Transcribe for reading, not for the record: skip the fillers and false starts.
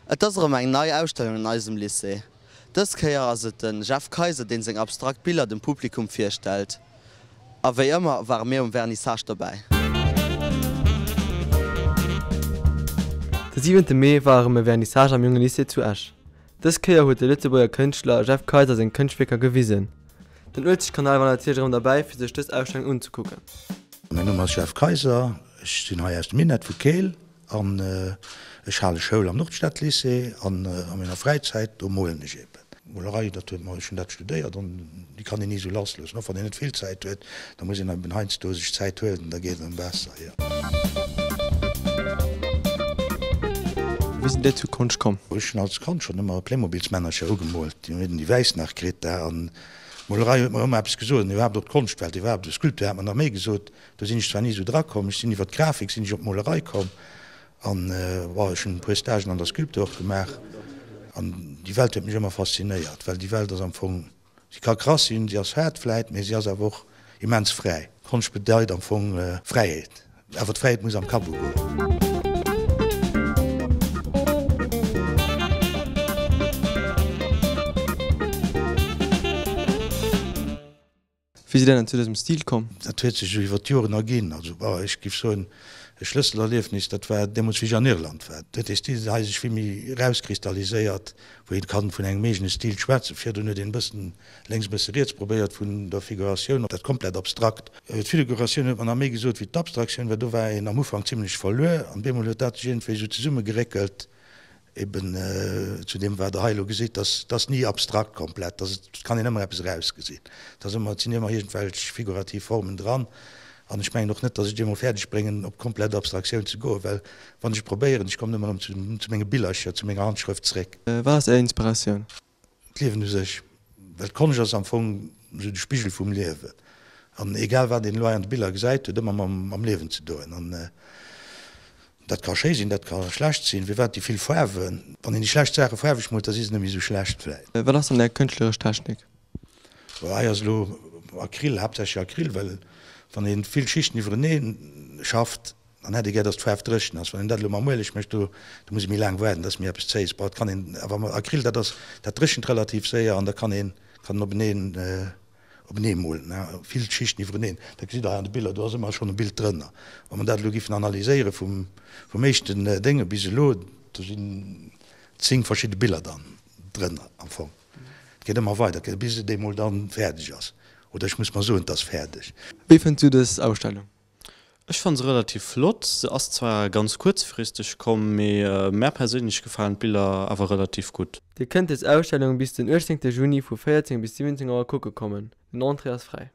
Et ass erëm eng nei Ausstellung an eisem Lycée. Dës Kéier ass et de Jeff Kayser deen seng abstrakt Biller dem Publikum virstellt. A wéi ëmmer ware mir um Vernissage dobäi. De siwente Mee war erëm e Vernissage am Jonge Lycée zu Esch. Dës Kéier huet de Lëtzebuerger Kënschtler Jeff Kayser seng Kënschtwierker gewisen. Den Uelzechtkanal war natierlech erëm derbäi fir sech dës Ausstellung unzekucken. Mäin Numm ass Jeff Kayser, ech sinn hei aus dem Minett vu Keel. An ech hale Schoul am Nordstadlycée an a menger Fräizäit, do molen ech eben. Molerei, dat huet mer, ech hunn dat studéiert an déi kann een ni esou lass loossen. Och wann een net vill Zäit huet, da muss een eben heiansdo sech Zäit huelen, da geet et erëm besser, jo. Wéi sidd Dir zu Konscht komm? Ech hunn als Kand schonn ëmmer Playmobilsmännercher ugemoolt. Déi hunn déi wäiss nach kritt da. An d'Molerei huet mer ëmmer eppes gesot an iwwerhaapt och d'Konschtwelt, iwwerhaapt de Sculpteur hat mer nach méi gesot. Do sinn ech zwar ni esou drakomm, ech sinn iwwer d'Grafik sinn ech op d'Molerei komm an bon, ech hunn e puer Stagen an der Sculpture och gemaach an déi Welt huet mech ëmmer faszinéiert, well déi Welt ass am Fong, si ka krass sinn, si ass haart vläit, mee si ass awer och immens fräi. Konscht bedeit am Fong Fräiheet, awer d'Fräiheet muss am Kapp ugoen. Wéi sidd Dir dann zu dësem Stil komm? Dat huet sech esou iwwer d'Joren erginn. Also ech géif soen, e Schlësselerliefnis, dat war deemools, wéi ech an Irland war. Do huet dee Stil hei sech vill méi erauskristalliséiert, wou een kann vun engem eegene Stil schwätzen. Virdrun huet een e bëssen lénks, e bësse riets probéiert vun der Figuratioun, dat komplett abstrakt. D'Figuratioun huet mer nach méi gesot wéi d'Abstraktioun, well do war een am Ufank zimlech verluer an bemol huet dat sech iergendwéi esou zesummegeréckelt. Eben zu deem wat Der hei elo gesitt, dass dass ni abstrakt komplett, dass et kann een ëmmer eppes erausgesinn, et ass ëmmer, et sinn ëmmer iergendwelch figurativ Formen dran. An ech mengen och net, dass ech et eemol fäerdeg bréngen op komplett Abstraktioun ze goen, well wann ech et probéieren, ech kommen ëmmer erëm zu zu menge Billercher, zu menger Handschrëft zréck. Wat ass Är Inspiratioun? D'Liewen u sech. Well d'Konscht ass am Fong esou de Spigel vum Liewen. An egal wat een elo hei an de Biller gesäit, huet ëmmer mam Liewen ze doen. An dat ka schéi sinn, dat ka schlecht sinn. Firwat déi vill Faarwen? Wann een déi schlecht Saache faarweg moolt, da si se net méi esou schlecht vläicht. Wat ass dann Är kënschtleresch Technik? Hei ass elo Acryl, haaptsächlech Acryl, well wann ee vill Schichten iwwerenee schafft, Dann hätt ee gär, dass d'Faarf dréchen ass. Wann een dat elo mam Ueleg mécht, do do muss ee méi laang waarden, dass méi eppes zéies. Bon, et kann een awer mam Acryl, dat ass, dat dréchent relativ séier an da kann een kann en openeen openee molen, ne, vill Schichten iwwereneen. Dat gesitt Der hei an de Biller, do ass ëmmer schonn e Bild drënner. Wa mer dat elo giffen analyséiere vum vum éischten Dénge bis elo, do sinn 10 verschidde Biller dann drënner am Fong. Et geet ëmmer weider, bis et eemol dann fäerdeg ass. Oder ech muss mer soen, et ass fäerdeg. Wéi fënns du dës Ausstellung? Ech fann se relativ flott. Se ass zwar ganz kuerzfristeg komm, mee mär perséinlech gefalen d'Biller awer relativ gutt. Dir kënnt des Ausstellung bis den 18 Juni vu 14 bis 17 Auer kucke kommen. Den Entrée ass fräi.